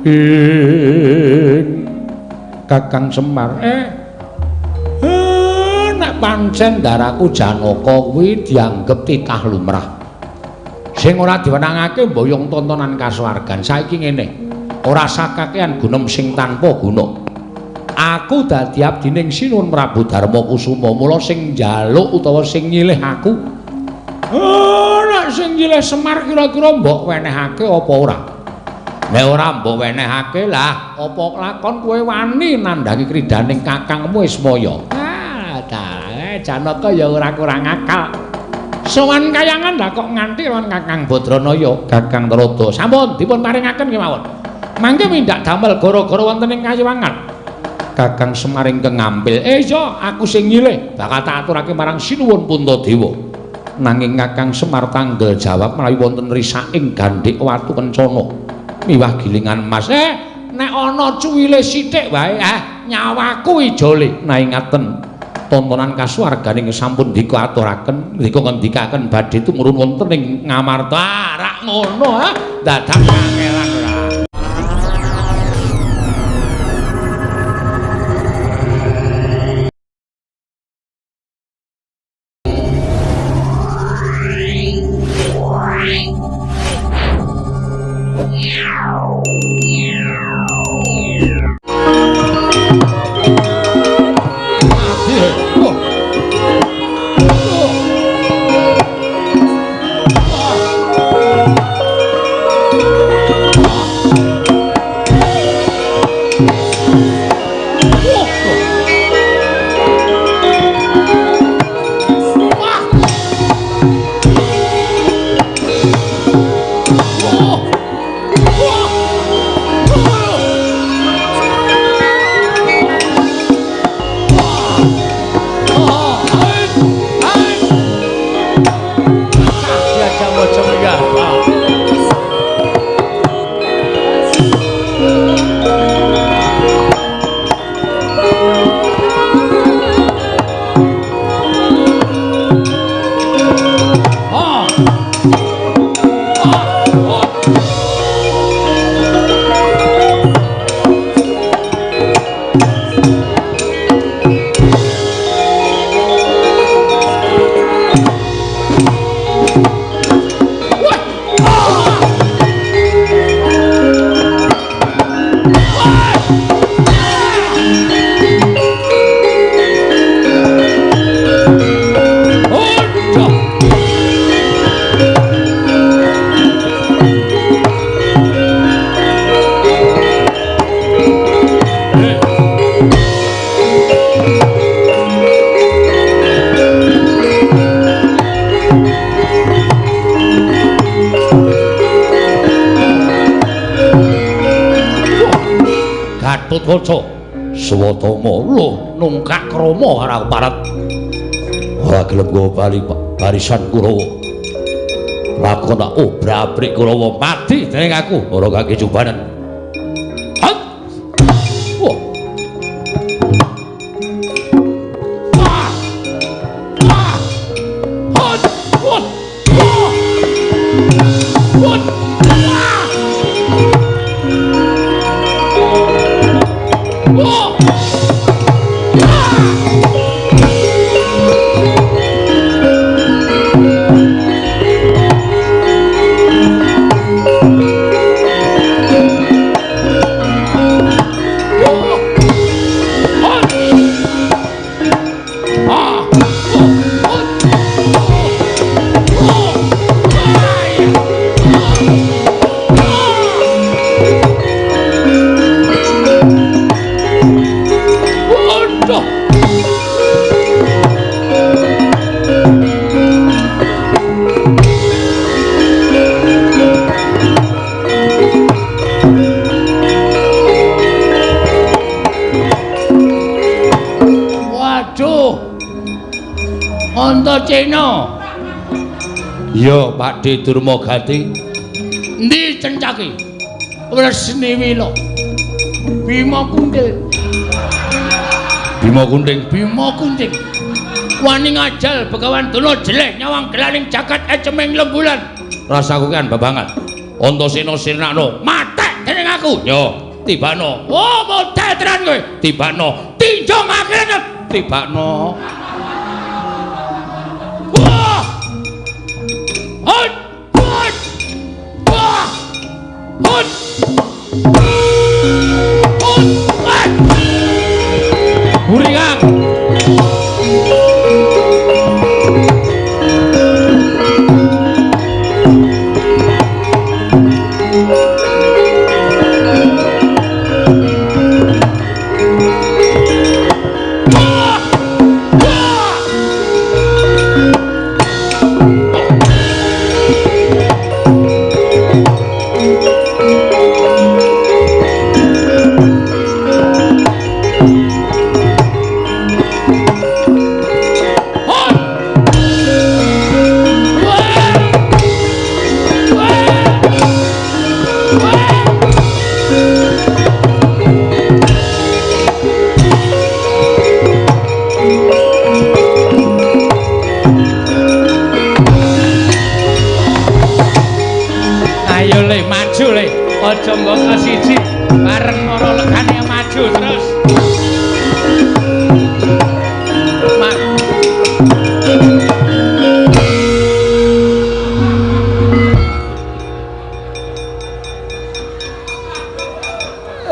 Ing Kakang Semar, nek pancen ndaraku Janaka kuwi dianggep titah lumrah. Sing ora diwenangake mboyong tontonan kasuwargan. Saiki ngene, ora sakakean gunem sing tanpa guna. Aku dadi abdining Sinuwun Prabu Darma Kusuma, mula sing njaluk utawa sing nyilih aku. Nek sing nyilih Semar kira-kira mbok wenehake apa ora? Nek ora mbok wenehake, lah apa lakon kowe wani nandhangi kridaning kakangmu Ismaya? Ah, Janaka ya ora kurang akal. Sowan kayangan lah kok nganti lawan Kakang Badranaya, Kakang Narada. Sampun dipun paringaken kemawon. Mangke mindak damel gara-gara wonten ing kayiwangan. Kakang Semar ingkang ngampil. Iya, aku sing nyilih, bakal tak aturake marang Sinuwun Puntadewa. Nanging Kakang Semar tanggel jawab menawi wonten risaking gandhik watu kencana miwah gilingan emas. Nek ana cuwile sithik wae, nyawaku ijole. Nah ingaten tontonan kasuwarganing sampun dika aturaken, dika ngendikaken badhe tumurun wonten ing Ngamarta. Rak ngono ha, dadak kangelan ora. Gatotkaca Swatama lho nungkak krama karo parat ora gelem nggawa bali barisan Kurawa. Lakon tak obrak-abrik Kurawa mati dening aku ora kaki cubanan. Antasena. Iya, Pakde Durmagati. Endi cencake? Wresniwila. Bima Kuntil. Bima Kunting, Bima Kunting. Wani ngajal Begawan Dana jeleh nyawang gelaning jagat eceming lembulan. Rasaku kan babangan. Antasena sirnakno, matek dening aku. aku. Yo, tibakno. Oh, model tenan kowe. Tibakno. Tinju akhirat tibakno. Wah! Hot! Hot! Wah! Hot! Hot! Buri Kang. Ayo le maju le, aja mbok siji bareng ora legane maju terus.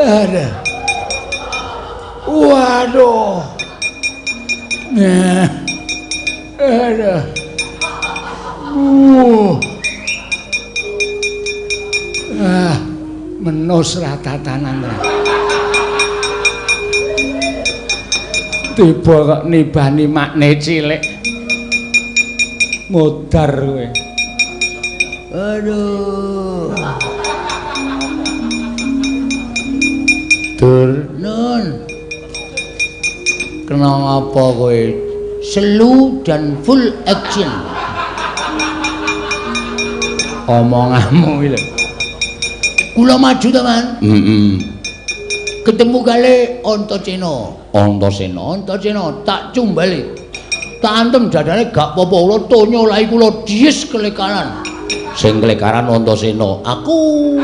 Ada. Waduh. Nah. Ada. Ah, menus ratatanan. Tiba kok nibani makne cilik. Modar kowe. Aduh. Dur nun. Kena ngapa kowe? Slow dan full action. Omonganmu iki lho. Kula maju to, Man. Heeh. Ketemu kali Antasena. Antasena, Antasena tak cumbali. Tak antem dadane gak apa-apa kula tonya lahi kula dies kelekaran. Sing kelekaran Antasena, aku.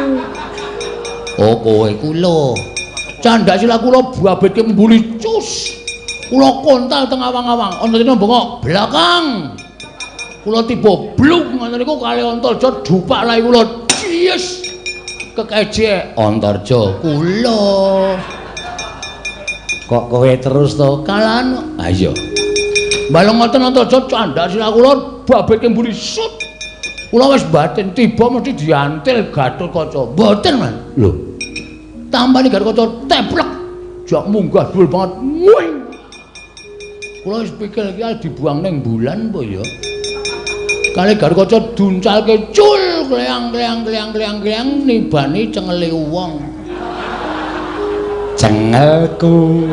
Oh, kowe kula. Candhak sila kula babetke mbuli cus. Kula kontal teng awang-awang. Antasena bengok belakang. Kula tiba blung ngoten niku kali Antarja dupak lahi kula dies. Kekejek Antarja kula. Kok kowe terus to? Kalan. Ha iya. Baleng ngoten Antarja candhak sila kula babetke mburi sut. Kula wis batin tiba mesti diantil Gatotkaca. Mboten, Man. Lho. Tampani Gatotkaca teplek. Jak munggah dhuwur banget. Wing. Kula wis pikir iki dibuang ning bulan apa ya? Kali Gatotkaca duncalke cul kleang kleang kleang kleang kleang nibani cengele wong. Cengelku.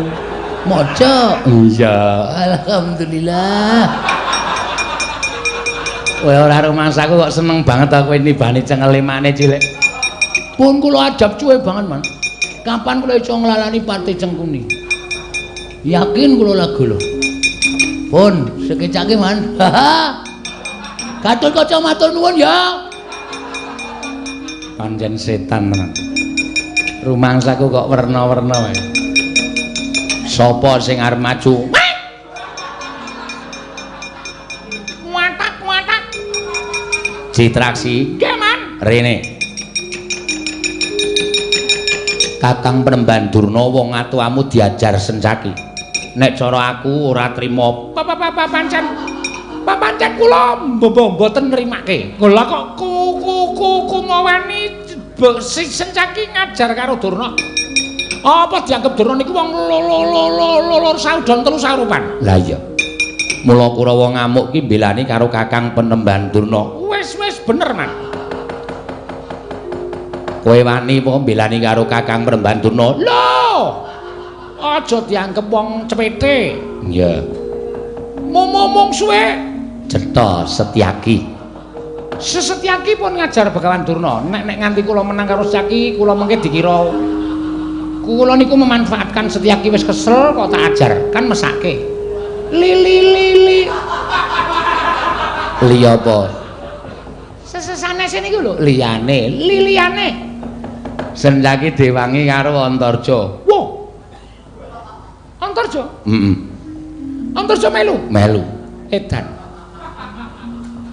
Maca. Iya. Alhamdulillah. Kowe ora rumangsaku kok seneng banget aku nibani cengele makne cilik. Pun kula ajab cuwe banget, Man. Kapan kula iso nglalani Pati Cengkuni? Yakin kula lagu lho. Pun sekecake, Man. Haha. Gatotkaca matur nuwun ya. Pancen setan tenan. Rumangsaku kok werna-werna wae. Sapa sing arep maju? Watak-watak. Citraksi. Nggih, Man. Rene. Kakang Penemban Durna wong atuamu diajar Sencaki. Nek cara aku ora trima. Pancen pancen kula mboten nrimake. Kula kok ku maweni Sencaki ngajar karo Durna. Apa dianggep Durna niku wong loro saudon telu saurupan? Lah iya. Mula Kurawa ngamuk ki mbelani karo Kakang Penemban Durna. Wis wis bener, Man. Kowe wani apa mbelani karo Kakang Penemban Durna? Lho. Aja dianggep wong cepete. Iya. Mumung suwe cetha Setyaki. Setyaki pun ngajar Begawan Durna. Nek nek nganti kula menang karo Setyaki, kula mengke dikira kula niku memanfaatkan Setyaki wis kesel kok tak ajar, kan mesake. Li li li li. Li apa? Sesesane niku lho, liyane, liyane. Sencaki diwangi karo Antarja. Wah. Antarja? Heeh. Antarja melu? Melu. Edan.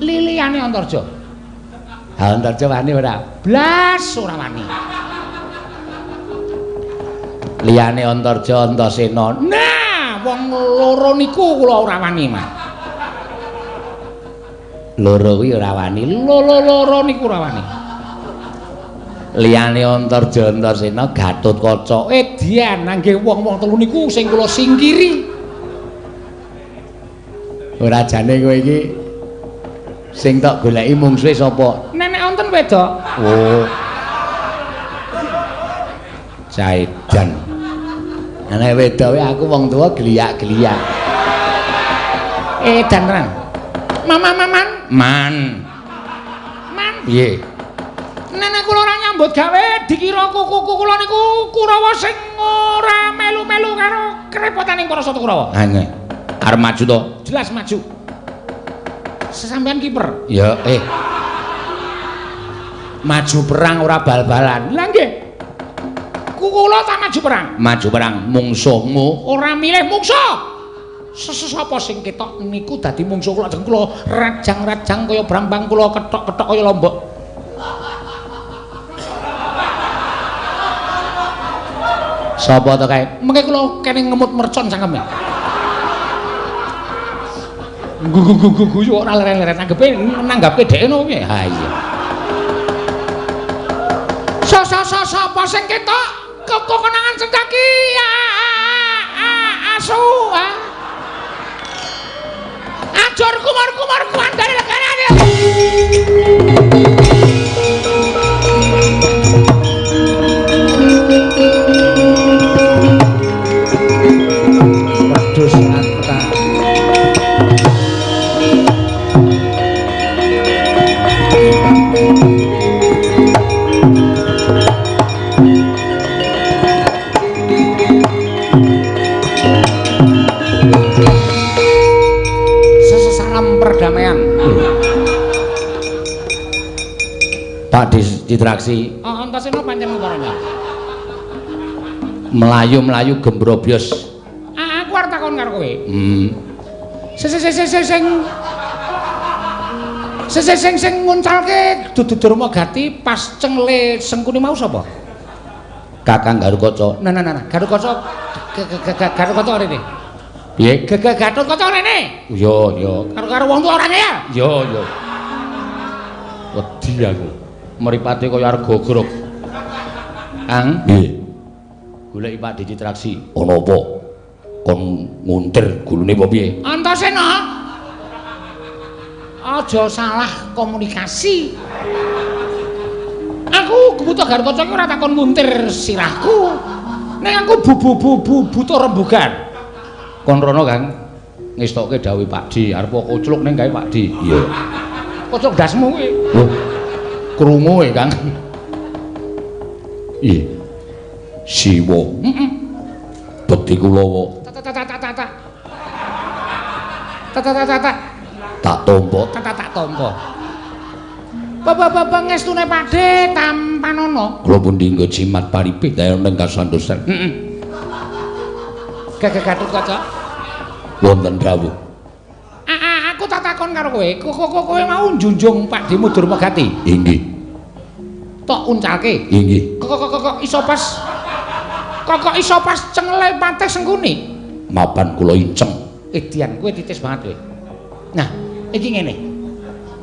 Liliyane Antarja. Ha Antarja wani ora? Blas ora wani. Liyane Antarja Antasena. Nah, wong loro niku kula ora wani, Mas. Loro kuwi ora wani. Loro niku ora wani. Liyane Antarja Antasena Gatotkaca. Edian nangge wong-wong telu niku sing kula singkiri. Ora jane kowe iki sing tok goleki mungsuhe sapa? Nenek wonten wedok. Oh. Caedan. Nek wedok aku wong tuwa geliyak-geliyak. Edan tenan. Mama maman. Man. Man. Piye? Nenek kula ora nyambut gawe dikira kuku kula niku Kurawa sing ora melu-melu karo kerepotane para sata Kurawa. Ha nggih. Arep maju to? Jelas maju. Sesampean kiper. Ya, Maju perang ora bal-balan. Lah nggih. Kula tak maju perang. Maju perang mungsuhmu ora milih mungsuh. Sesapa sing ketok niku dadi mungsuh kula jeng kula rajang-rajang kaya brambang kula kethok-kethok kaya lombok. Sapa to kae? Mengke kula kene ngemut mercon cangkeme. Gugu-gugu ora leren-leren anggepe nanggape dheke no piye? Ha iya. Sapa sing ketok kok konangan Sencaki asu ajur kumur-kumur kuandane leganane. Wedhus anta. Salam perdamaian. Pak Citraksi. Oh, Antasena pancen uparanya. Melayu-melayu gembrobyos. Aku arep takon karo kowe. Sing nguncalke dudu Durma Gati pas cengle Sengkuni mau sapa? Kakang Garukaca. Nah, Garukaca Garukaca rene. Piye? Gatotkaca rene. Yo yo. Karo wong tuwa orane ya? Yo yo. Wedi aku. Mripate kaya arep gogrok. Kang, nggih. Goleki Pak Citraksi. Ana apa? Kon nguntir gulune apa piye? Antasena. Aja salah komunikasi. Aku butuh Garukaca iki ora takon nguntir sirahku. Ning aku butuh rembugan. Kon rono Kang, ngestokke dawuhe Pak Di, arep kocluk ning gawe Pak Di. Iya. Kocluk dasmu kuwi. Lho. Krungu e Kang. Iya. Siwa. Heeh. Bekti kulawa. Tak tak tak tak tak. Tak tak tak tak. Tak tampa. Tak tak tak tampa. Bapak-bapak ngestune Pakde tampanono. Kula pundi nggo jimat paripih daya ning kasantosan. Heeh. Gagah Gatotkaca. Wonten dawuh. Aku tak takon karo kowe. Kowe mau njunjung Pakdemu Durma Gati? Inggih. Tok uncalke? Inggih. Kok iso pas kok iso pas cengle patih Sengkuni? Mapan kula inceng. Edian kowe titis banget kowe. Nah, iki ngene.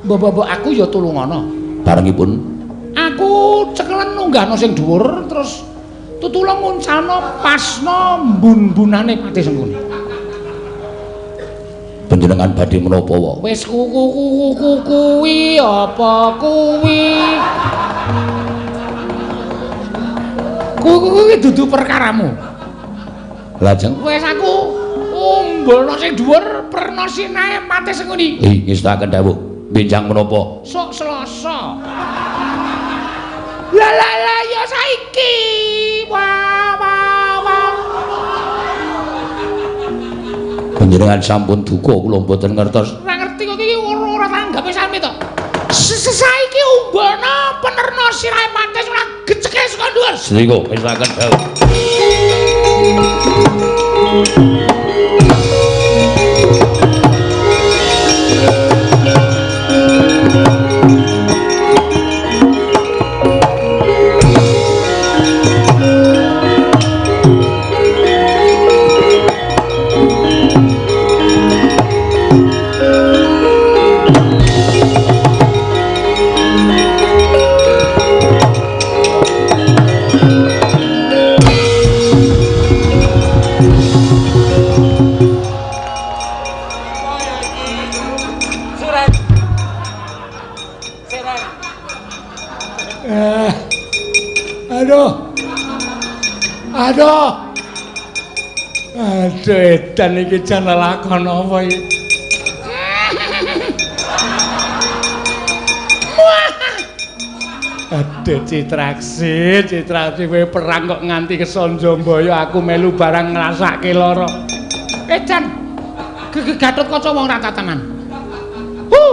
Mbok-mbok aku ya tulungono. Barengipun aku cekelen nunggahno sing dhuwur terus tutulung nguncalno pasno mbun-mbunane Patih Sengkuni. Panjenengan badhe menapa wae? Wis kuwi apa kuwi? Kuwi dudu perkaramu. Lajeng wis aku umbulno sing dhuwur perna sinae Patih Sengkuni. Ngestakaken dawuh. Benjang menapa? Sok Selasa. Lah lah lah ya saiki. Wah wah wah. Panjenengan sampun duka kula mboten ngertos. Ora ngerti kok iki ora tanggape sami to. Saiki umbulna penerna sirahe Patih ora geceke saka dhuwur. Mundur. Sriko ngestaken dawuh. Aduh. Aduh, edan iki jan lelakon apa iki? Aduh, Citraksi, Citraksi kowe perang kok nganti kesonjo mbaya aku melu barang ngrasake lara. Edan. Gatotkaca wong ra tatanan. Hu.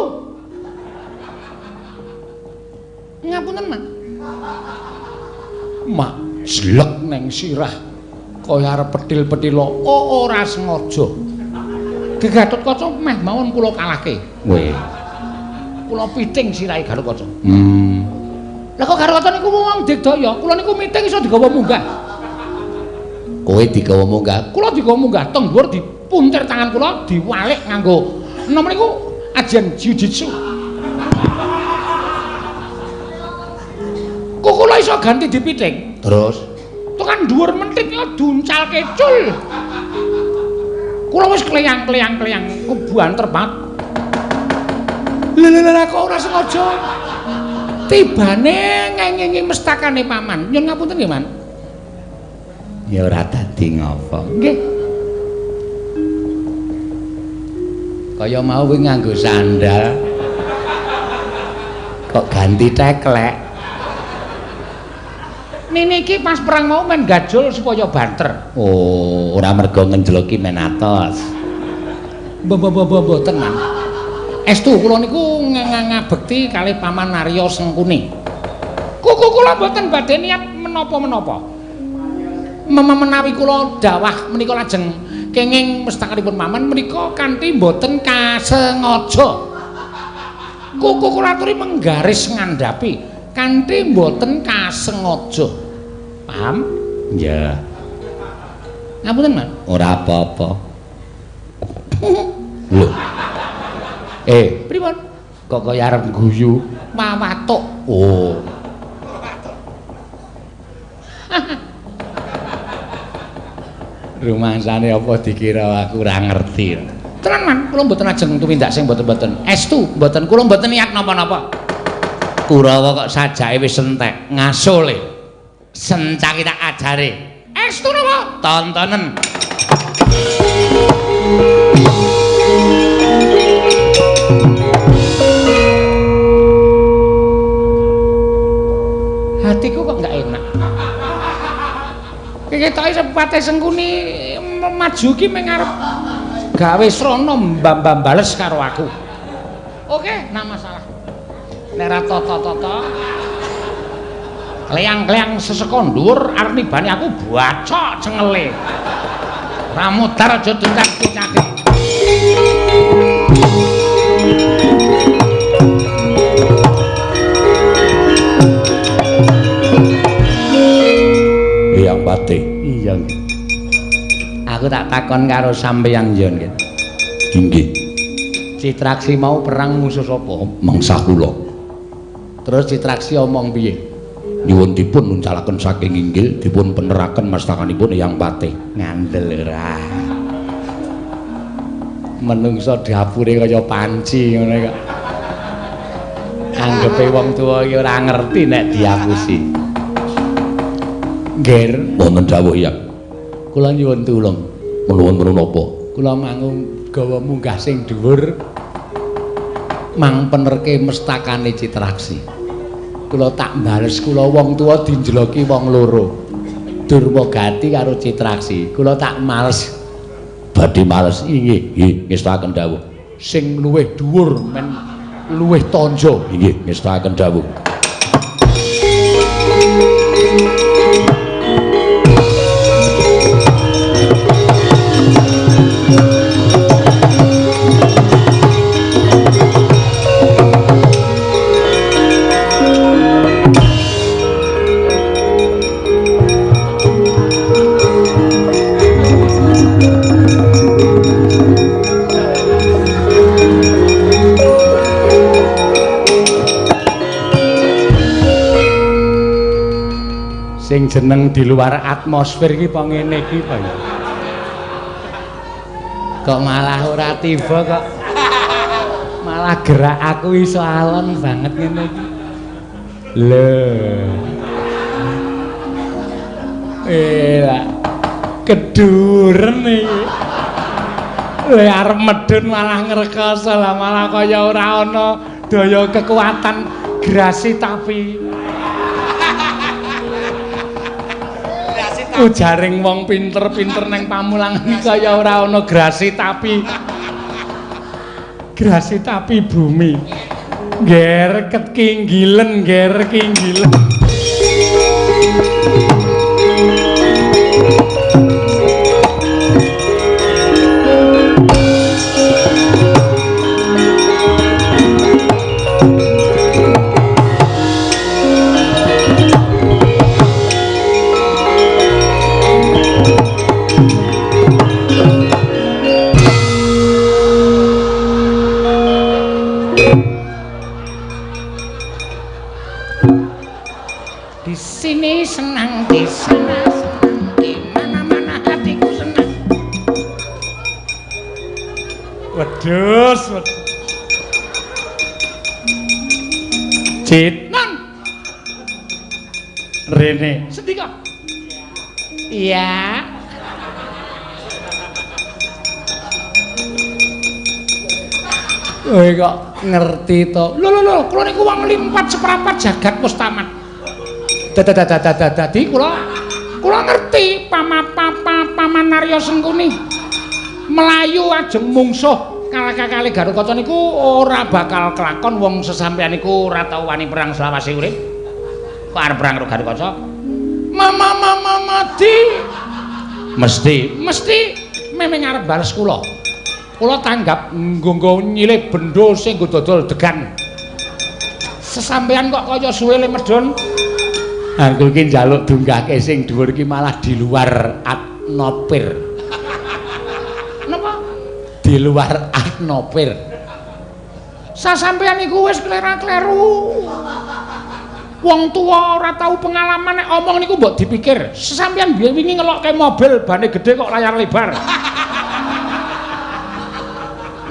Ngapunten, Mas. Mak jlek neng sirah kaya arep petil-petila. Oh, ora sengaja. Gatotkaca meh mawon kula kalahke. Weh. Kula piting sirahe Gatotkaca. Lah kok Gatotkaca niku wong digdaya, kula niku miting iso digawa munggah. Kowe digawa munggah? Kula digawa munggah, teng dhuwur dipuntir tangan kula diwalik nganggo napa niku ajian jiu-jitsu. Kok kula iso ganti dipiting? Terus tekan dhuwur mentit ya duncalke cul. Kula wis kleyang-kleyang-kleyang kebanter banget. Lha lha kok ora sengaja. Tibane ngengingi mestakane paman. Nyun ngapunten nggih, Man. Ya ora dadi ngopo. Nggih. Kaya mau kuwi nganggo sandal. Kok ganti teklek. Nini iki pas perang mau men gajul supaya banter. Oh, ora mergo ngenjloki men atos. Mboten, Man. Estu kula niku ngabekti kalih Paman Arya Sengkuni. Kuku kula mboten badhe niat menapa-menapa. Menawi kula dawah menika lajeng kenging mestakanipun Paman menika kanthi mboten kasengaja. Kuku kula aturi menggaris ngandhapi kanthi mboten kasengaja. Paham? Iya. Ngapunten, Man. Ora apa-apa. Lho. Pripun? Kok kaya arep guyu? Mawatuk. Oh. Rumangsane apa dikira aku ora ngerti. Tenan, Man, kula mboten ajeng tumindak sing mboten-mboten. Estu mboten, kula mboten niat napa-napa. Kurawa kok sajake wis entek, ngasole. Sencaki tak ajare. Estu napa? Tontonen. Hatiku kok enggak enak. Ketoke sepate Sengkuni maju ki meng arep gawe srana mbambam bales karo aku. Oke, nah masalah. Nek ra tata-tata kleyang-kleyang seseko dhuwur arep nibani aku bacok cengele. Ra mudar aja dincak-dincake. Eyang Patih. Iya nggih. Aku tak takon karo sampeyan yo nggih. Inggih. Citraksi mau perang musuh sapa? Mangsa kula. Terus Citraksi omong piye? Nyuwun dipun nuncalaken saking inggil dipun peneraken mastakanipun Eyang Patih. Ngandel ora. Menungso dapure kaya panci ngono kok. Anggepe wong tuwa iki ora ngerti nek diapusi. Ngger, wonten dawuh Eyang. Kula nyuwun tulung. Nuwun menapa? Kula mangung gawa munggah sing dhuwur mang penerke mestakane Citraksi. Kula tak bales kula wong tuwa dinjeloki wong loro. Durmagati karo Citraksi. Kula tak males. Badhe males. Inggih, nggih, ngestakaken dawuh. Sing luwih dhuwur men luwih tanja. Inggih, ngestakaken dawuh. Jeneng di luar atmosfer iki apa ngene iki apa ya? Kok malah ora tiba kok. Malah gerak aku iso alon banget ngene iki. Lho. Lah keduren iki. Lha arep medhun malah ngrekoso lah, malah kaya ora ana daya kekuatan grasi tapi. Ujaring wong pinter-pinter neng Pamulang kaya ora ana grasi tapi. Grasi tapi bumi. Ngger kekinggilen, ngger kinggilen. Di sini senang, di sana senang, di mana-mana hatiku senang. Wedhus, wedhus. Cit, non. Rene. Sendika. Iya. Kowe kok ngerti to? Lho lho lho, kula niku wong limpat seprapat jagat mustamat. Dadi kula ngerti paman Arya Sengkuni melayu ajeng mungsuh kalakakale Garukaca niku ora bakal kelakon wong sesampeyan niku ora tau wani perang selawase urip. Kok arep perang karo Garukaca? Mama mati. Mesti memeng arep bales kula. Kula tanggap nggo nyilih bendho sing nggo dodol degan. Sesampeyan kok kaya suwe le medhun. Aku iki njaluk dunggahke sing dhuwur iki malah di luar atmosfer. Napa? Di luar atmosfer. Sasampeyan iku wis klera-kleru. Wong tuwa ora tau pengalaman nek omong niku mbok dipikir. Sesampeyan biyen wingi ngelokke mobil bane gedhe kok layar lebar.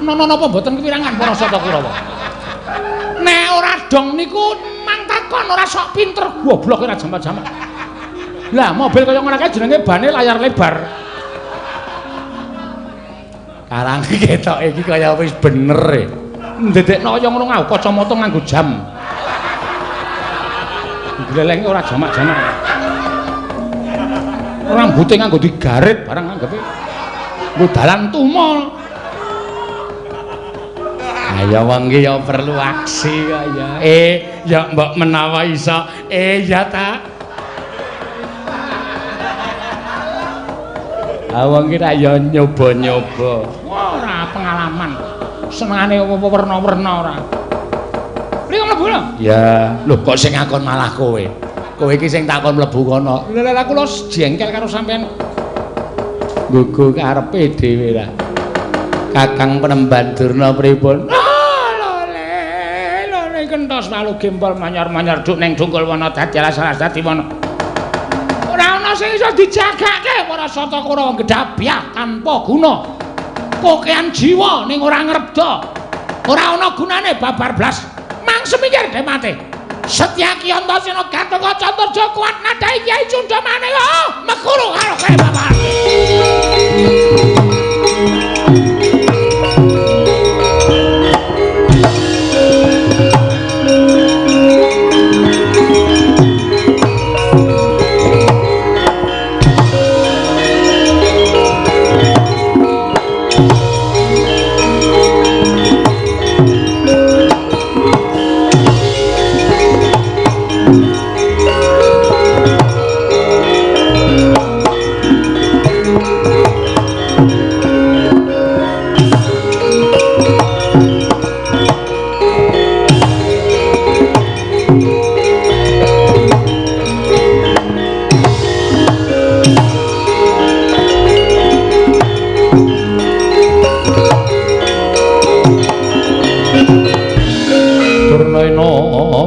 Nono napa mboten kepirangan para Sata Kurawa? Nek ora dong niku mang takon ora sok pinter, goblok ora jamak-jamak. Lah mobil kaya ngono kae jenenge bane layar lebar. Karang ketoke iki kaya wis bener e. Ndedekno kaya ngono nganggo kacamata nganggo jam. Glelenge ora jamak-jamak. Rambute nganggo digarit barang anggepe nggo dalan tumol. Ayo wong iki ya perlu aksi kok ya. Ya mbok menawa iso. Ya ta. Ah wong iki ya nyoba-nyoba. Ora pengalaman. Senengane werna-werna ora. Mriko mlebu lho. Ya, lho kok sing ngakon malah kowe. Kowe iki sing takon mlebu kono. Lha lha kula jengkel karo sampean. Nggo karepe dhewe lah. Kakang Penemban Durna pripun? Lho le kentos walu gempol manyar-manyar duk ning dungkul wana dadi alas-alas dadi wana. Ora ana sing iso dijagake para Sata Kurawa gedhabyah tanpa guna. Kokean jiwa ning ora ngrebda. Ora ana gunane babar blas. Mang semikir demate. Setyaki Antasena Gatotkaca Antarja kuat nadhahi Kyai Cundamane. Mekuru karo kae babar.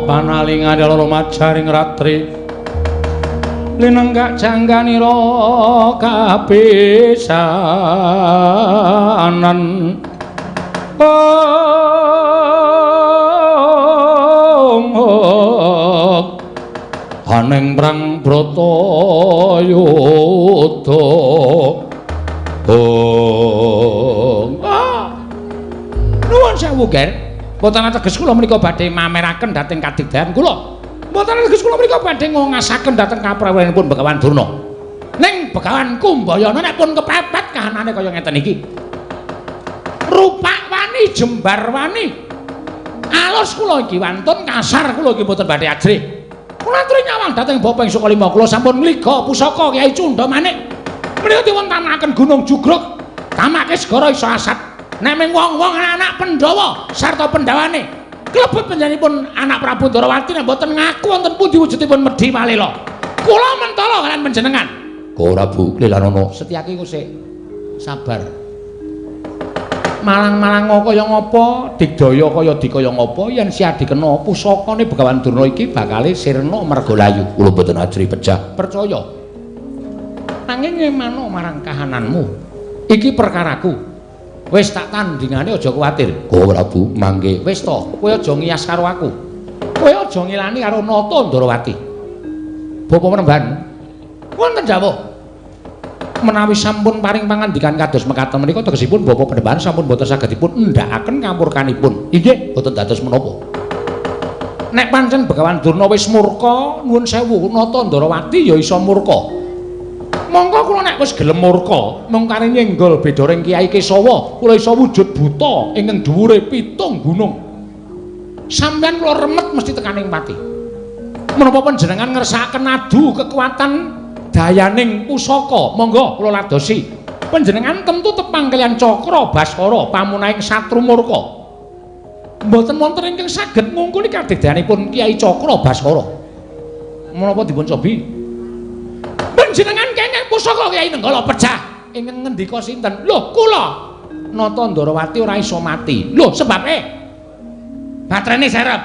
Panalingan loro majaring ratri Linenggak jangganira kapisanan. Aning prang brata yudha. Nuwun sewu, Ger. Mboten ateges kula menika badhe mameraken dhateng kadigdayan kula. Mboten ateges kula menika badhe ngongasaken dhateng kaprawenipun Begawan Durna. Ning Begawan Kumbayana nek pun kepepet kahanane kaya ngeten iki. Rupak wani jembar wani. Alus kula iki wantun kasar kula iki mboten badhe ajrih. Kula aturi nyawang dhateng Bapa ing Sukalima kula sampun ngliga pusaka Kyai Cundha Manik. Menika diwontanaken Gunung Jugruk, tamake segara iso asat. Nek ming wong-wong anak Pandhawa sarta pendhawane klebet panjenenganipun anak Prabu Ndorowati nek mboten ngaku wonten pundi wujudipun Medhi Malela. Kula mentala kalian panjenengan. Ora Bu, Lelanono, Setyaki ku sik sabar. Malang-malang kaya ngapa, digdaya kaya dikaya ngapa yen siadi kena pusakane Begawan Durna iki bakale sirna merga layu. Kula mboten ajri pejah, percaya. Nanging ngemano marang kahananmu. Iki perkaraku. Wis tak tandingane aja kuwatir. Kowe Prabu mangke. Wis to, kowe aja ngiyas karo aku. Kowe aja ngilani karo Nata Ndorowati. Bapa Penemban. Wonten dawuh. Menawi sampun paring pangandikan kados mekaten menika tegesipun Bapa Penemban sampun boten saged dipun endhakaken kamurkanipun. Inggih, boten dados menapa. Nek pancen Begawan Durna wis murka, nuwun sewu, Nata Ndorowati ya iso murka. Monggo kula nek wis gelem murka, mung kare nyenggol bedoring Kyai Kesawa, kula iso wujud buta ingkang dhuwure 7 gunung. Sampeyan kula remet mesti tekaning pati. Menapa panjenengan ngersakaken adu kekuatan dayaning pusaka? Monggo kula ladosi. Panjenengan tentu tepang kaliyan Cakra Baskara pamunahing satru murka. Mboten wonten ingkang saged ngungkuli kadigdayanipun Kyai Cakra Baskara. Menapa dipun cobi? Panjenengan kenging pusaka Kyai Nenggala pejah ingkang ngendika sinten? Lho, kula Nata Ndorowati ora iso mati. Lho, sebabe baterene serep.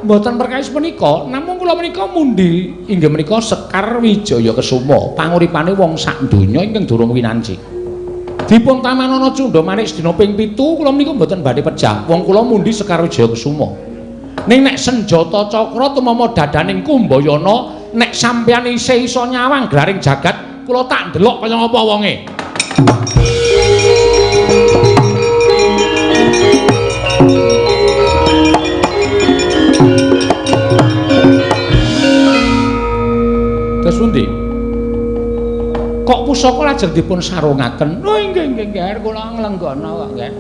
Mboten perkawis menika, namung kula menika mundi inggih menika Sekar Wijaya Kesuma, panguripane wong sak donya ingkang durung winanci. Dipun tamanana Cundha Manik sedina ping 7, kula menika mboten badhe pejah. Wong kula mundi Sekar Wijaya Kesuma. Ning nek senjata cakra tumama dadaning Kumbayana, nek sampeyan isih iso nyawang glaring jagat, kula tak ndelok kaya ngapa wonge. Terus pundi? Kok pusaka lajeng dipun sarungaken? Oh inggih inggih nggih, kula nglenggana kok nggih.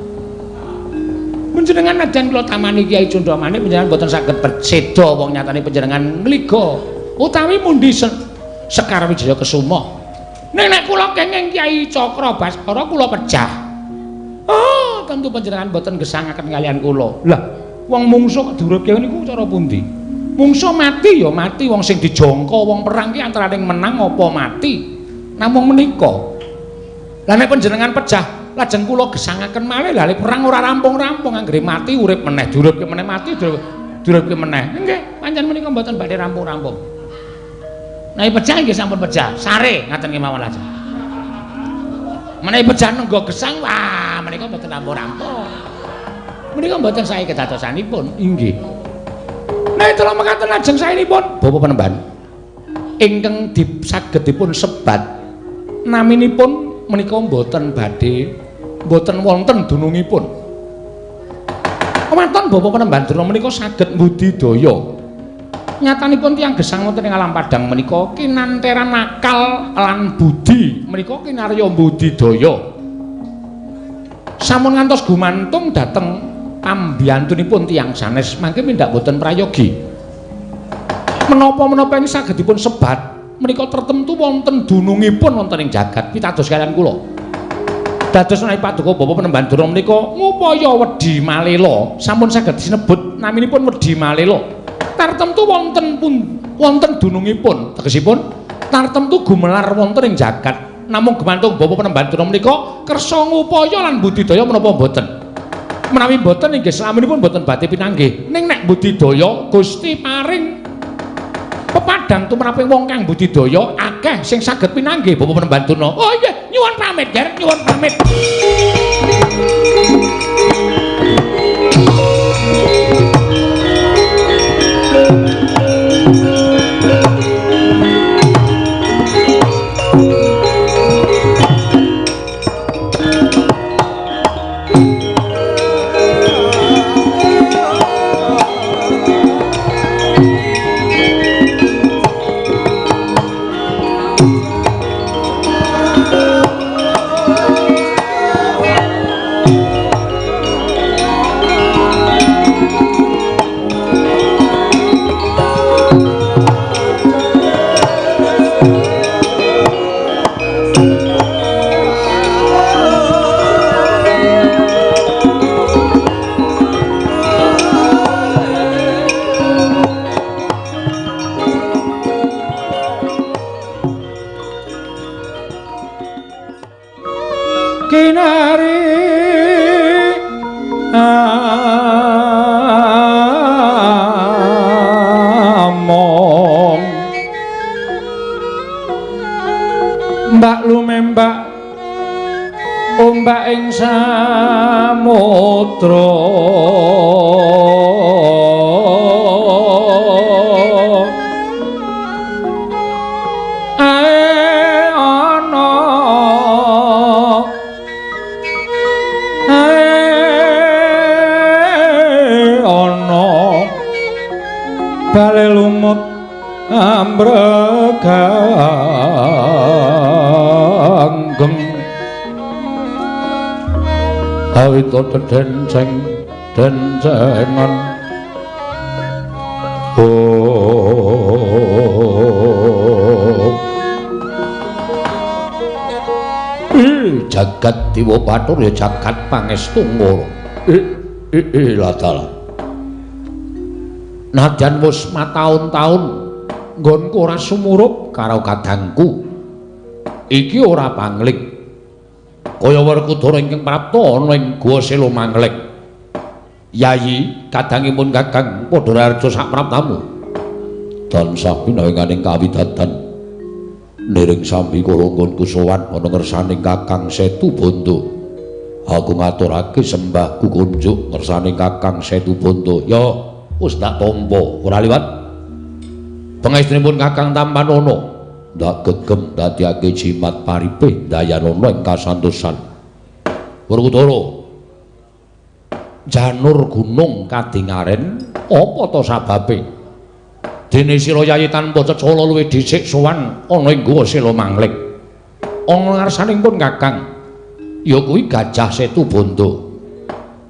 Panjenengan nadyan kula tamani Kyai Cundha Manik panjenengan mboten saged seda wong nyatane panjenengan ngliga utawi mundi Sekar Wijaya Kesuma. Ning nek kula kenging Kyai Cakra Baskara kula pejah. Oh, tentu panjenengan mboten gesangaken kaliyan kula. Lah, wong mungsuh kok diuripke niku cara pundi? Mungsuh mati ya mati, wong sing dijangka wong perang ki antaraning menang apa mati. Namung menika. Lah nek panjenengan pejah lajeng kula gesangaken malih, lha perang ora rampung-rampung, anggere mati urip meneh, diuripke meneh mati diuripke meneh. Nggih, pancen menika mboten badhe rampung-rampung. Nek pejah nggih sampun pejah, sare ngaten kemawon lajeng. Menawi pejah nenggo gesang, wah menika mboten rampung-rampung. Menika mboten sae kedadosanipun. Inggih. Nek kula mekaten lajeng saenipun Bapa Penemban ingkang saged dipun sebat naminipun menika mboten badhe mboten wonten dunungipun. Kewanten Bapa Penemban Durna menika saged mbudidaya. Nyatanipun tiyang gesang wonten ing alam padang menika kinanteran akal lan budi menika kinarya budidaya. Sampun ngantos gumantung dhateng pambiyantunipun tiyang sanes mangke mindhak boten prayogi. Menapa-menapa ing saged dipun sebat menika tertentu wonten dunungipun wonten ing jagat pitados kaliyan kula. Dados menawi paduka Bapa Penemban Durna menika ngupaya wedi malela, sampun saged sinebut naminipun wedi malela. Tartemtu wonten pun wonten dunungipun, tegesipun tartemtu gumelar wonten ing jagat. Namung gumantung Bapa Penemban Durna menika kersa ngupaya lan budidaya menapa mboten. Menawi mboten inggih slaminipun mboten badhe pinanggih. Ning nek budidaya Gusti paring Pepadang tumraping wong kang budidaya akeh sing saged pinanggih Bapak Penemban Durna. Oh iya, nyuwun pamit, Ger, nyuwun pamit. Ombak ing samudra ae ana ae ana bale lumut ambreganggeng awit dedenceng dencengan. Oh jagat Dewa Bathara ya jagat pangestu ngoro. Latala. Nadyan wis mataun-taun nggonku ora sumurup karo kadangku. Iki ora pangling. Kaya Werkudara ingkang prapta ana ing Guwa Sela Mangleng. Yayi, kadangipun Kakang padha raharja sapraptamu. Tansah pinawenganing kawidadan. Niring sambi kula nggonku sowan ana ngersaning Kakang Setu Bondo. Aku ngaturake sembahku kunjuk ngersaning Kakang Setu Bondo. Ya, wis tak tampa, ora liwat. Pangestunipun Kakang Tampanana. Ndak gegem dadiake jimat paripih dayanana ing kasantosan. Werkudara, janur gunung kadingaren apa ta sababe? Dene sira Yayi tanpa cecala luwih dhisik sowan ana ing Guwa Sela Mangleng. Ana ngarsaning pun Kakang, ya kuwi Gajah Setu Bondo.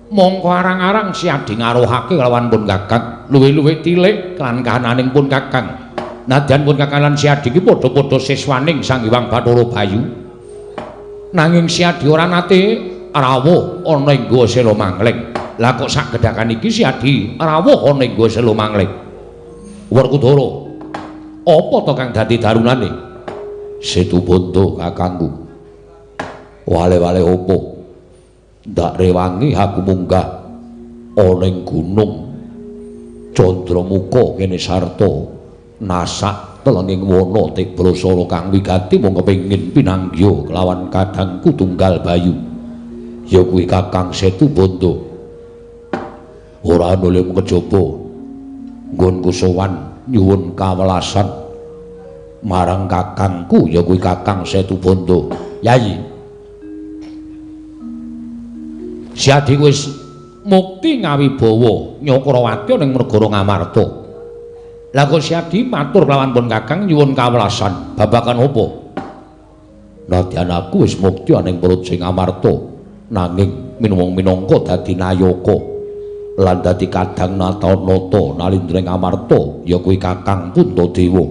Mongko arang-arang siadi ngaruhake kelawan pun Kakang, luwih-luwih tilik lan kahananing pun Kakang. Nadyan pun Kakang lan Siadi iki padha-padha siswaning Sang Hyang Bathara Bayu. Nanging Siadi ora nate rawuh ana ing Guwa Sela Mangleng. Lah kok sak gedhakan iki Siadi rawuh ana ing Guwa Sela Mangleng. Werkudara, apa to kang dadi darunane? Setu Bondo kakangku. Wale-wale opo? Ndak rewangi aku munggah ana ing gunung Candramuka kene sarta nasak telenging wana Tibrasala kang wigati mung kepengin pinanggya kelawan kadangku tunggal Bayu, ya kuwi Kakang Setu Bondo. Ora ana lem kejaba nggonku sowan nyuwun kawelasan marang kakangku ya kuwi Kakang Setu Bondo. Yayi, Siadi wis mukti ngawibawa Nyakrawati ning negara Ngamarta. Lah kok Siadi matur kelawan pun Kakang nyuwun kawelasan babagan apa? Nadyan aku wis mukti ning Praja Ngamarta, nanging minangka dadi nayaka lan dadi kadang nata-nata nalindra Ngamarta ya kuwi Kakang Puntadewa.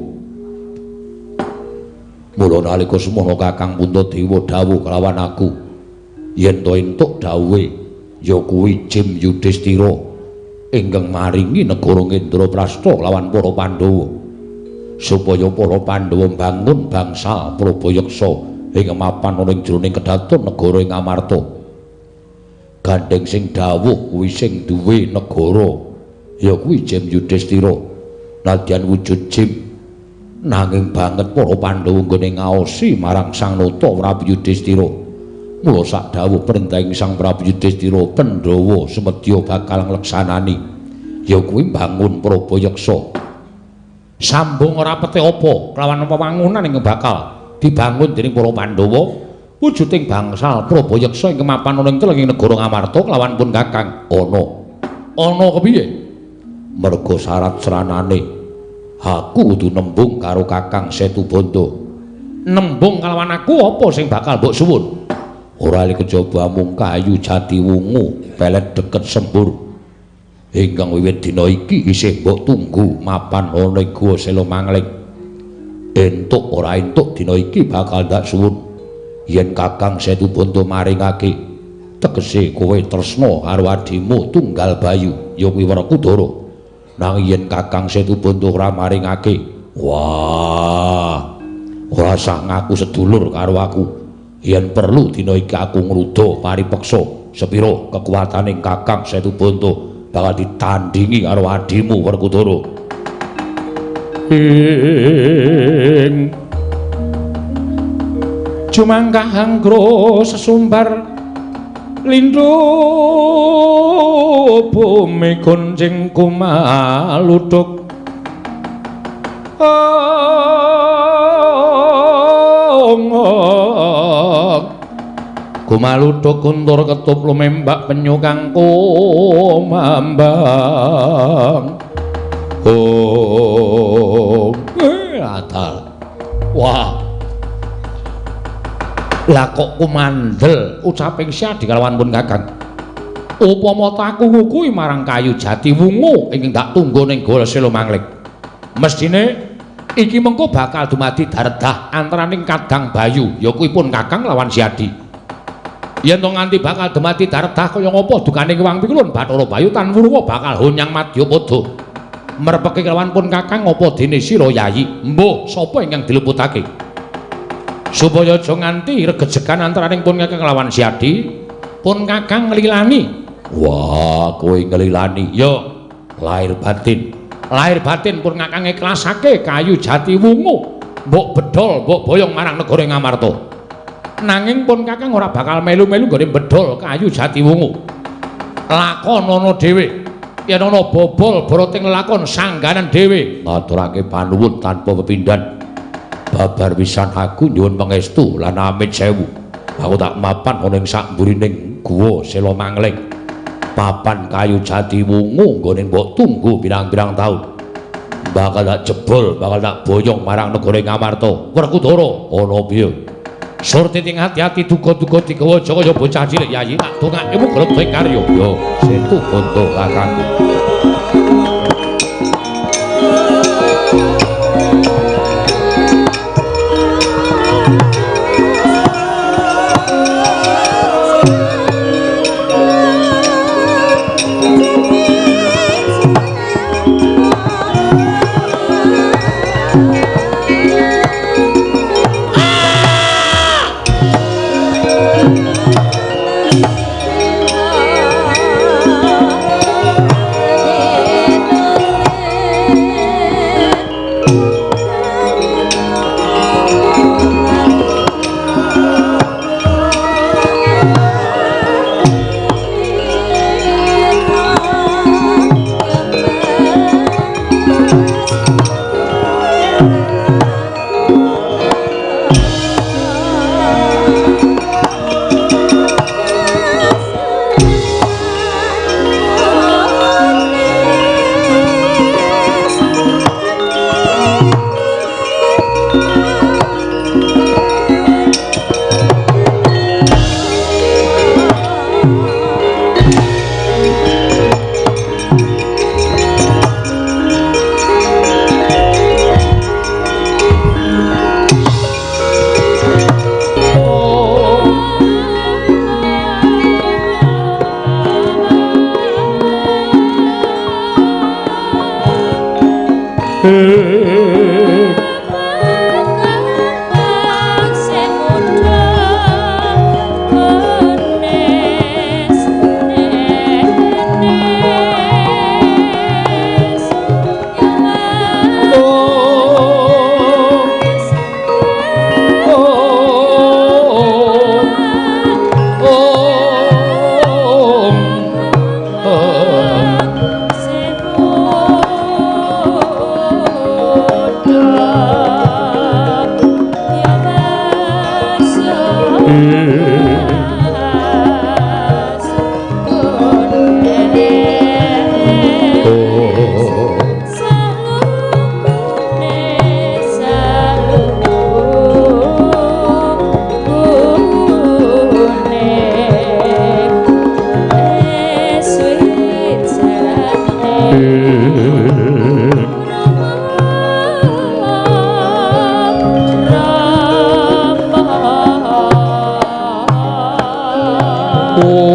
Mula nalika semono Kakang Puntadewa dawuh kelawan aku yen to entuk dawuhe ya kuwi Jim Yudhistira ingkang maringi negara Indraprasta lawan para Pandhawa supaya para Pandhawa mbangun bangsa Prabayaksa ing mapan ana ing jroning kedaton negara ing Amarta. Gandheng sing dawuh kuwi sing duwe negara ya kuwi Jim Yudhistira. Nadyan wujud Jim Nanging banget para Pandhawa nggone ngaosi marang Sang Nata Prabu Yudhistira. Mula sak dawuh perintahing Sang Prabu Yudhistira, Pandhawa semedya bakal ngleksanani ya kuwi mbangun Prabayaksa. Sambung ora pete apa kelawan wewangunan ingkang bakal dibangun dening para Pandhawa wujuding bangsal Prabayaksa ingkang mapan ana ing telenging negara Ngamarta kelawan pun Kakang ana. Ana kepiye? Merga syarat sranane aku kudu nembung karo Kakang Situbanda. Nembung kalawan aku apa sing bakal mbok suwun? Ora li kejaba mung kayu jati wungu pelet deket sembur. Ingkang wiwit dina iki isih mbok tunggu mapan ana ing Guwa Sela Mangling. Entuk ora entuk dina iki bakal ndak suwun. Yen Kakang Situbanda maringake tegese kowe tresna karo adimu tunggal Bayu ya kuwi Werkudara. Nanging yen Kakang Situbanda ora maringake, wah, ora sah ngaku sedulur karo aku. Yen perlu dina iki aku ngruda paripeksa sepira kekuatane Kakang Situbanda bakal ditandingi karo adimu Werkudara. Ing jumangkah anggra sesumbar lindhu bumi gonjing kumaluduk kumaluduk kuntur ketup lumembak penyu kang kumambang. Oh, atal. Wah, lah kok kumandel ucaping Syadi kalawan pun Kakang. Upama taku kuwi marang kayu jati wungu ingkang tak tunggu ning Goa Sela Mangling, mestine iki mengko bakal dumadi daredah antaraning Kadang Bayu ya kuwi pun Kakang lawan Syadi. Yen to nganti bakal dumadi daredah kaya ngapa dukane Wang Pikulun Bathara Bayu tan wurwa bakal honyang madyapada. Merpeke kelawan pun Kakang apa dene sira Yayi? Mbuh sapa ingkang diluputake? Supaya aja nganti regejegan antaraning pun Kakang lawan Syadi, pun Kakang nglilani. Wah, kowe nglilani. Ya, lahir batin. Lahir batin pun Kakang ikhlasake kayu jati wungu, mbok bedol, mbok boyong marang negara Ngamarta. Nanging pun Kakang ora bakal melu-melu nggone bedol kayu jati wungu. Lakonono dhewe. Yen ana bobol boroting lelakon sangganan dhewe. Ngaturake panuwun tanpa pepindhan. Babar pisan aku nyuwun pangestu lan amit sewu. Aku tak mapan ana ing sakmburining Guwa Sela Mangling. Papan kayu jati wungu nggone mbok tunggu pirang-pirang taun. Bakal tak jebol, bakal tak boyong marang negara Ngamarta. Werkudara ana piye? Surti ting hati-hati duga-duga digawa aja kaya bocah cilik Yayi. Tak dongake muga lebih karya. Yo, Situbanda kakangku. Om.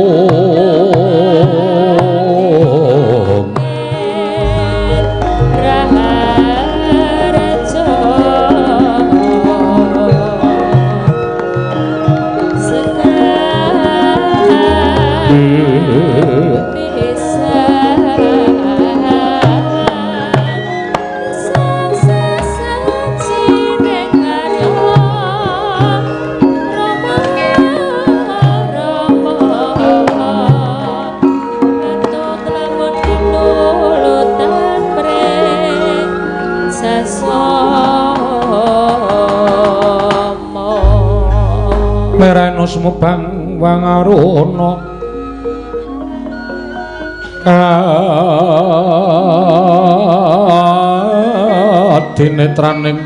Mereno sumebang wangaruna kadinetraning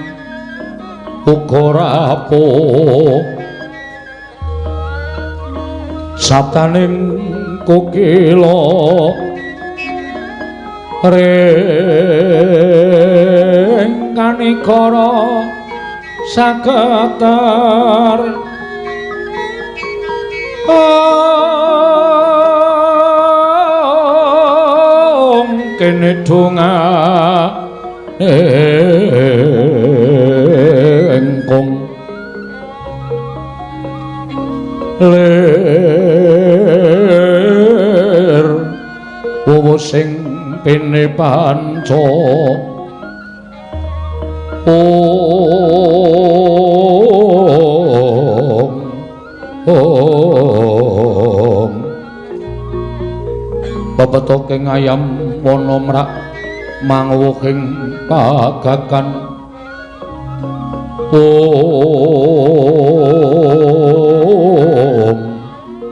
uga rapuh sabdaning kokila ring kanikara saketer om kene donga engkong lir wowo sing pene panca om om pepetoking ayam wana mrak mangwuhing pagakan om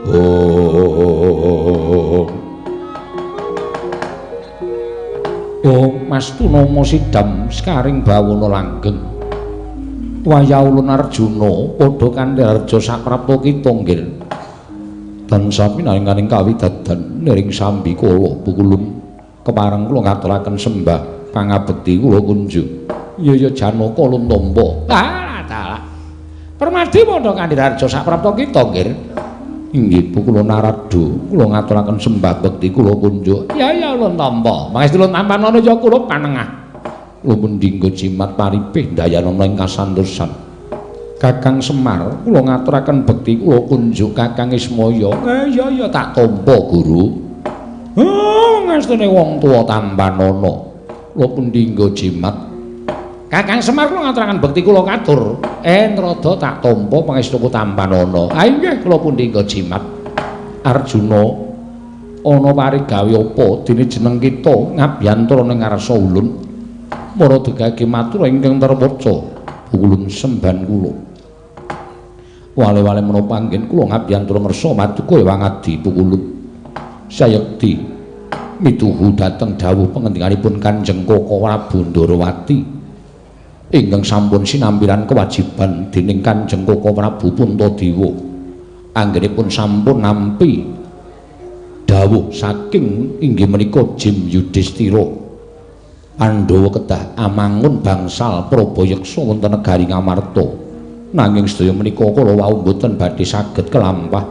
om om Mas Tunama sidam sekaring bawana langgeng wayah ulun Arjuna padha kanthi harja saprapta kita nggih tansah pinaringaning kawidadan niring sambi kula pukulun kepareng kula ngaturaken sembah pangabekti kula kunjung. Ya ya Janaka ulun tampa. Ah dalah. Permadi padha kanthi harja saprapta kita nggih. Inggih kula Narada kula ngaturaken sembah bekti kula kunjung. Ya ya ulun tampa. Mangestu ulun tampanana ya kula panengah. Ulun dinggo jimat paripih dayanana ing kasantosan. Kakang Semar kula ngaturaken bekti kula kunjuk Kakang Ismaya. Ya ya tak tampa guru. Ngestune wong tuwa tampanana. Kula pun dinggo jimat. Kakang Semar kula ngaturaken bekti kula katur. Nrada tak tampa pangestuku tampanana. Ah inggih kula pun dinggo jimat. Arjuna ana parigawe apa dene jeneng kita ngabyantara ning ngarsa ulun. Para degage matur ingkang terwaca. Ulun semban kula. Wale-wale menapa anggen kula ngabyantara ngersa maduka Ewang Adi pukulun. Sayekti mituhu dhateng dawuh pangendinganipun Kanjeng Koko Prabu Ndorowati ingkang sampun sinampiran kewajiban dening Kanjeng Koko Prabu Puntadewa. Anggenipun sampun nampi dawuh saking inggih menika Jim Yudhistira. Pandhawa kedah amangun bangsal Prabayeksa wonten negari Ngamarta. Nanging sedaya menika kala wau mboten badhe saged kelampah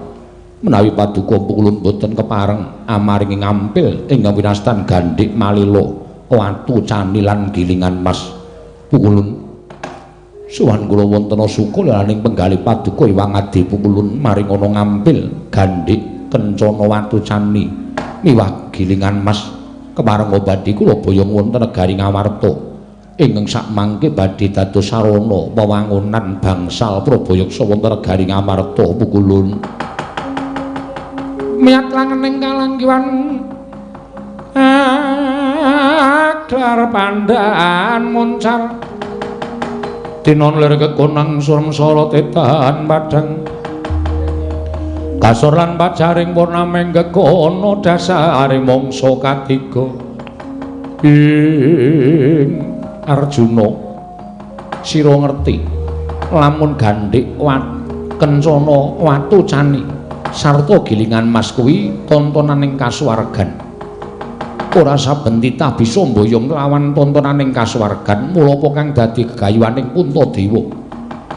menawi paduka pukulun mboten kepareng amaringi ngampil ingkang winastan Gandhik Malila, watu cani lan gilingan mas. Pukulun suwan kula wonten suka laning penggalih paduka Ewang Adi pukulun maringana ngampil Gandhik kencana watu cani miwah gilingan mas. Kepareng badhe kula boyong wonten negari Ngamarta ingkang sakmangke badhe dados sarana wewangunan bangsal Prabayeksa wonten negari Ngamarta pukulun. Miyat langening kalanggiwan aglar pandhan muncar tinon lir kekonang surmsara tetan padhang kasor lan pajaring purnameng gegono dasare mangsa katiga. Ing Arjuna sira ngerti lamun gandhik kencana watu cani sarta gilingan mas kuwi tontonaning kasuwargan. Ora saben titah bisa mboyong lawan tontonaning kasuwargan, mula apa kang dadi gegayuhaning Puntadewa.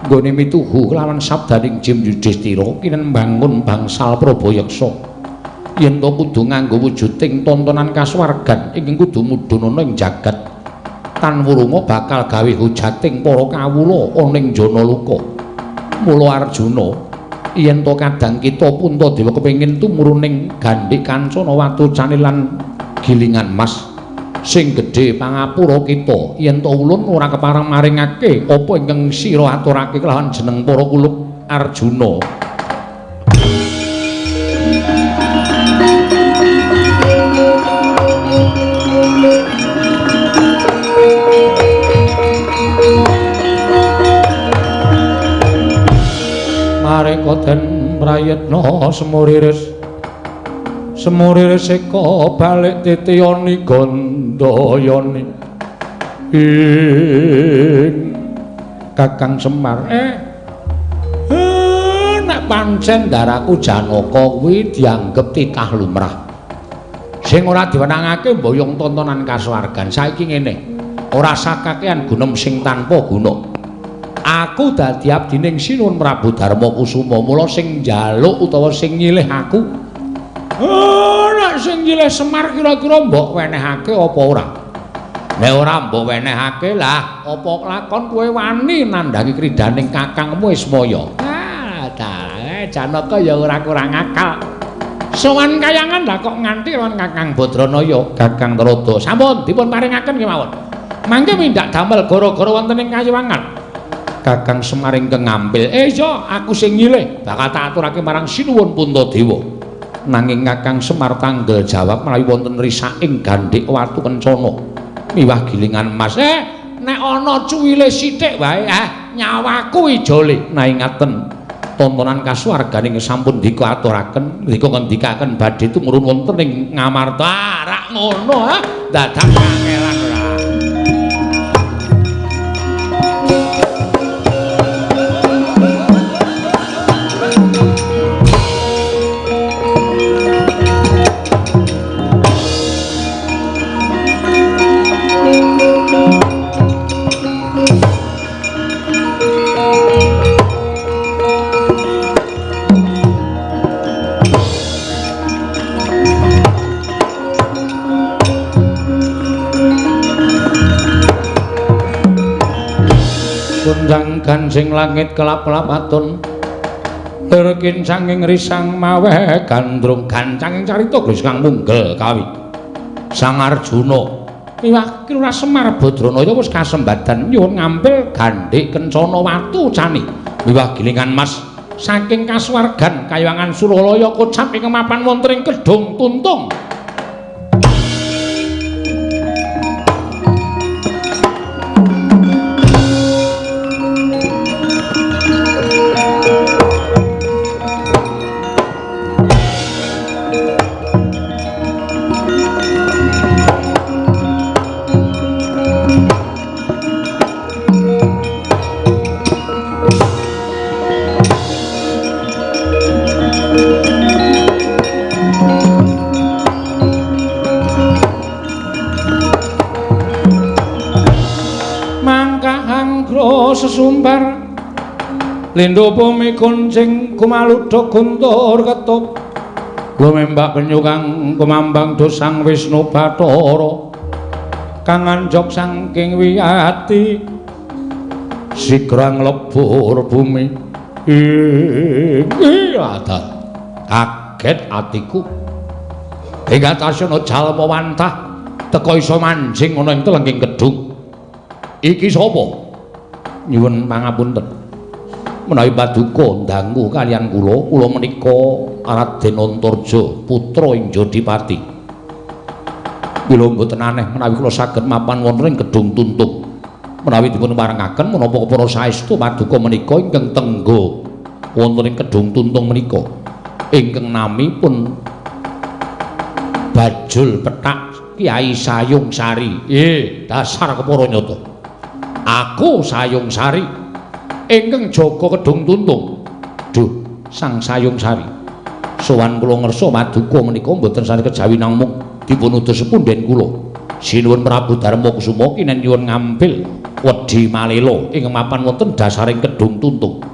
Nggone mituhu kelawan sabdaning Jim Yudhistira kinen mbangun bangsal Prabayeksa. Yen to kudu nganggo wujuding tontonan kasuwargan ingkang kudu mudhun ana ing jagat. Tan wurunga bakal gawe hujating para kawula ana ing Janaloka. Mula Arjuna, yen to kadang kita Puntadewa kepengin tumurun ing gandhik kancana watu canilan gilingan mas sing gedhe pangapura kita, yen to ulun ora kepareng maringake apa ingkang sira aturake kelawan jeneng para kulup Arjuna. Mareka den prayitna semuriris semuriris eka balik titiyani gandayani ing Kakang Semar. Nek pancen ndaraku Janaka kuwi dianggep titah lumrah sing ora diwenangake mboyong tontonan kasuwargan. Saiki ngene, ora sakakean gunem sing tanpa guna. Aku dadi abdining Sinuwun Prabu Darma Kusuma, mula sing njaluk utawa sing nyilih aku. Nek sing nyilih Semar kira-kira mbok wenehake apa ora? Nek ora mbok wenehake, lah apa lakon kowe wani nandhangi kridaning kakangmu Ismaya? Ah, Janaka ya ora kurang akal. Sowan kayangan lah kok nganti lawan Kakang Badranaya, Kakang Trada. Sampun dipun paringaken kemawon. Mangke mindak damel gara-gara wonten ing kayiwangan. Kakang Semar ingkang ngampil, iya aku sing nyilih, bakal tak aturake marang Sinuwun Puntadewa. Nanging Kakang Semar tanggel jawab menawi wonten risaking gandhik watu kencana miwah gilingan mas. Nek ana cuwile sithik wae, nyawaku ijole. Nah ingaten tontonan kasuwargane sampun dika aturaken, dika ngendikaken badhe tumurun wonten ing Ngamarta. Rak ngono ha, dadak kangelan ora. Kundang gansing langit kelap-kelap atun lir kincanging risang maweh gandrung gancanging carita Gusti kang munggel kawi Sang Arjuna miwah Kilurah Semar Badranaya wis kasembadan nyuwun ngampil gandhik kencana watu cani miwah gilingan mas saking kasuwargan kayangan Suralaya kocap ing mapan wonten ing Kedung Tuntung. Sesumbar lindho bumi kuncing kumaludha guntur ketup lumembak penyu kang kumambang dosang Wisnu Bathara kang anjog saking wiyati sigra nglebur bumi. Kaget atiku ing atasana jalma wantah teka iso manjing ana ing telengking kedung. Iki sapa? Nyuwun pangapunten menawi paduka dangu kaliyan kula, kula menika Raden Antarja putra Injodipati. Kula mboten aneh menawi kula saged mapan wonten ing Kedung Tuntung. Menawi dipun parengaken menapa para saestu paduka menika ingkang tengga wonten ing Kedung Tuntung menika ingkang nami pun Bajul Pethak Kyai Sayung Sari. Dasar kepara nyata. Aku Sayung Sari ingkang jaga Kedung Tuntung. Duh, Sang Sayung Sari. Sowan kula ngersa paduka menika mboten sane kejawi namung dipun utus sepunden kula. Sinuwun Prabu Darma Kusuma kinen nyuwun ngambil Wedhi Malela ing mapan wonten dasaring Kedung Tuntung.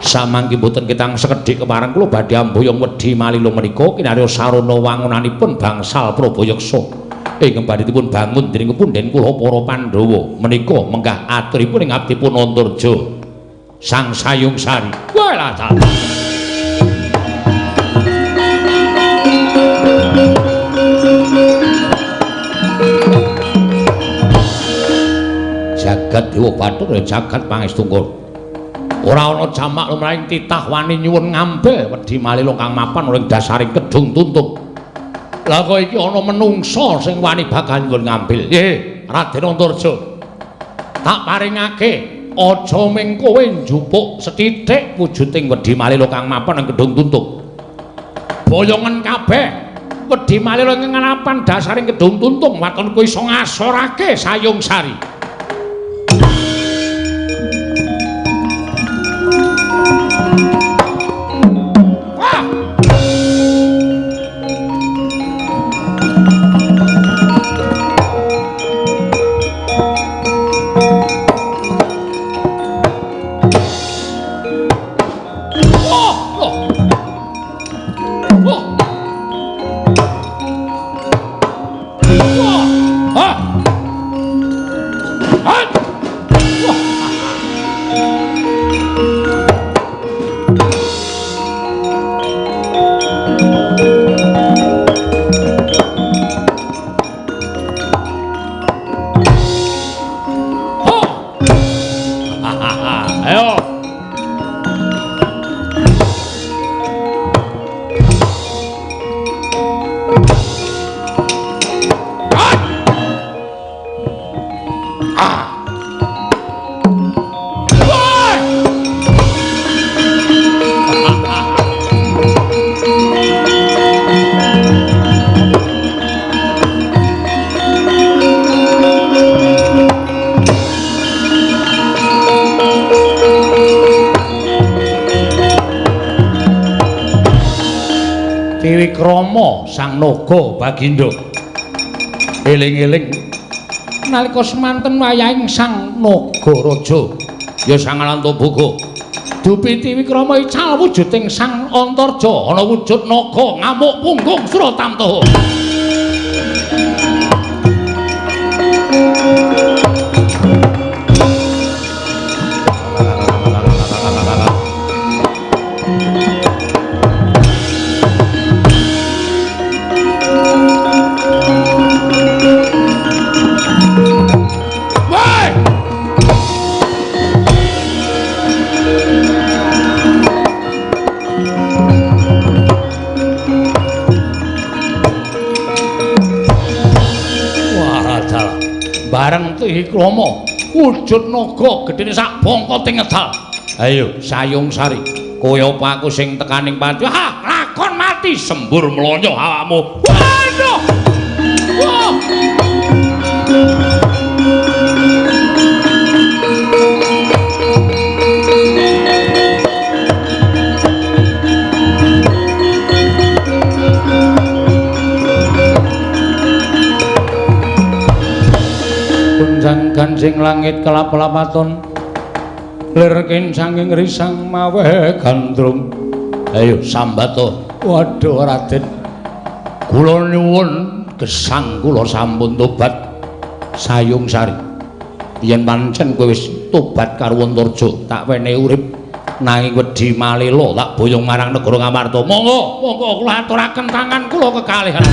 Samangke boten ketang sekedhik kepareng kula badhe amboyong Wedhi Malela menika kinarya sarana wangunanipun bangsal Prabayaksa ingkang badhe dipun bangun dening punden kula para Pandhawa menika menggah aturipun ing abdipun Antarja Sang Sayung Sari. Walah ta. Jagat Dewa Bathara jagat pangestungkul. Ora ana jamak lumrahing titah wani nyuwun ngambil Wedhi Malela kang mapan ing dasaring Kedung Tuntung. Lah kok iki ana menungsa sing wani bakal nyuwun ngambil. Nggih, Raden Antarja. Tak paringake aja ming kowe njupuk sethithik wujuding Wedhi Malela kang mapan ing Kedung Tuntung. Boyongen kabeh Wedhi Malela ing nganapan dasaring Kedung Tuntung waton kowe iso ngasorake Sayung Sari. Tiwikrama Sang Naga Bagindo. Eling-eling nalika semanten wayahing Sang Naga Raja ya Sang Anantaboga. Dupi Tiwikrama ical wujuding Sang Antarja ana wujud naga ngamuk punggung Suratamtaha. Bareng Tiwikrama wujud naga gedene sak bongkote ngedal. Ayo Sayung Sari, kowe apa aku sing tekaning pati? Ha, lakon mati sembur mlonyo awakmu. Waduh. Wah. Gunjang ganjing langit kelap-lapaton lir kincanging risang mawe gandrung. Ayo sambato. Waduh Raden, kula nyuwun gesang kula sampun tobat. Sayung Sari, yen pancen kowe wis tobat karo Antarja tak wenehi urip, nanging Wedhi Malela tak boyong marang negara Ngamarta. Monggo, monggo kula aturaken tangan kula kekalihan.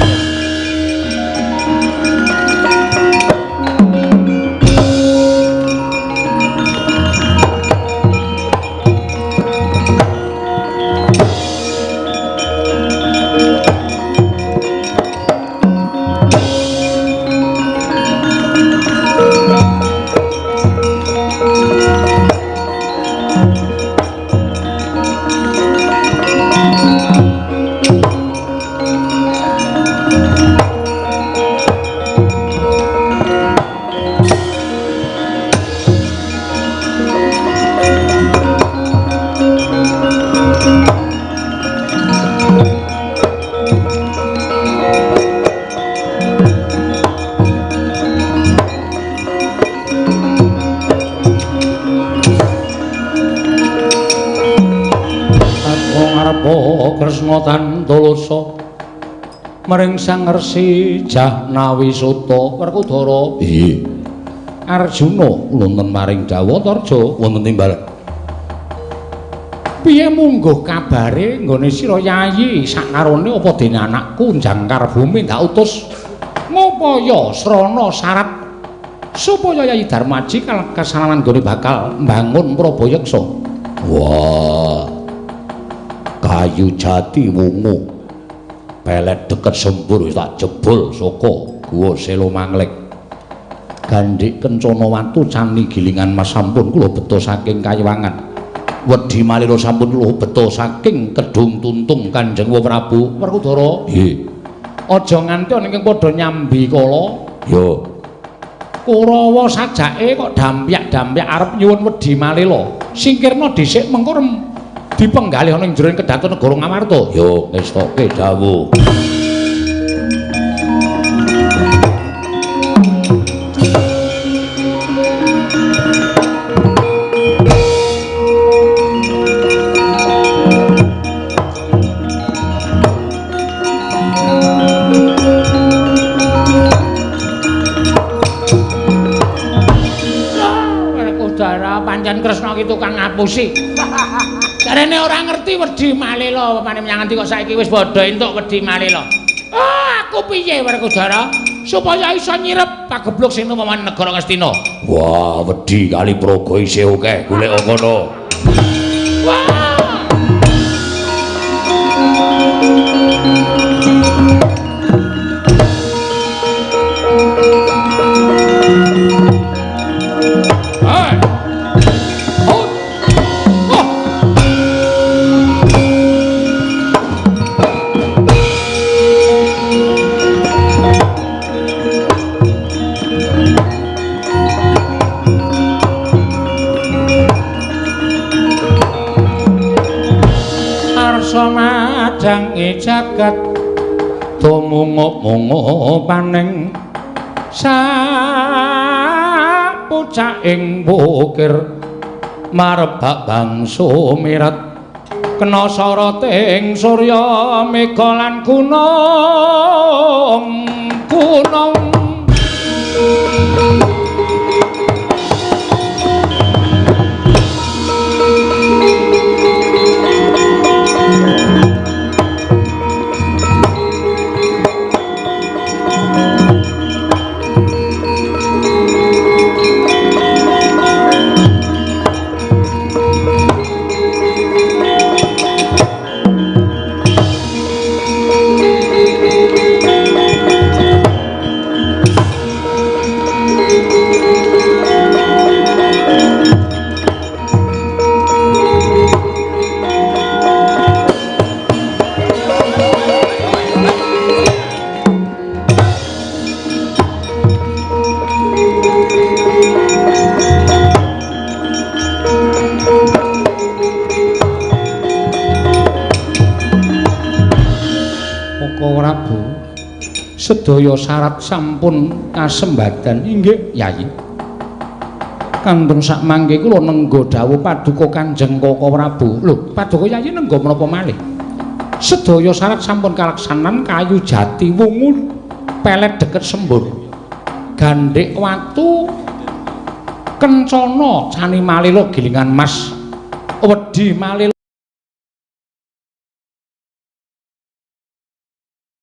Sarpa Kresna Tantulasa maring Sang Resi Jahnawi Suta. Werkudara. Iya. Arjuna wonten maring Jawatarja wonten timbalan. Piye mungguh kabare nggone sira Yayi sakarone apa dene anakku jangkar bumi ndak utus ngupaya srana syarat supaya Yayi Darmaji kasalaman nggone bakal mbangun Prabayeksa. Wah. Kayu jati wungu pelet deket sembur wis tak jebul saka Guwa Selo Manglek. Gandhik kencana watu cani gilingan mas sampun kula beto saking Kayiwangan. Wedi malira sampun kula beto saking Kedung Tuntung Kanjeng Prabu. Werkudara. Nggih. Aja nganti ana ingkang padha nyambi kala. Ya. Kurawa sajake kok dampyak-dampyak arep nyuwun wedi malila. Singkirna dhisik mengko dipenggalih ana ing jero kedaton negara Ngamarta. Ya, ngestoke dawuh. Werkudara pancen Kresna ki tukang ngapusi. Jarene ora ngerti wedi malela pamane menyang ngendi kok saiki wis padha entuk wedi malela. Ah, aku piye Werkudara supaya iso nyirep pagebluk sing tumawan negara Ngastina. Wah, wedi kali praga isih akeh golek ngono. Wah. Madange jagat tumungup-mungup paning sapucaking bukir marebak bangsa mirat kena soroting surya mega lan gunung gunung. Sedaya syarat sampun kasembadan. Inggih Yayi. Kantun sakmangke kula nengga dawuh paduka Kanjeng Kaka Prabu. Lho, paduka Yayi nengga menapa malih? Sedaya syarat sampun kalaksanan kayu jati wungu pelet deket sembur. Gandhik watu kencana cani malila gilingan mas. Wedi malila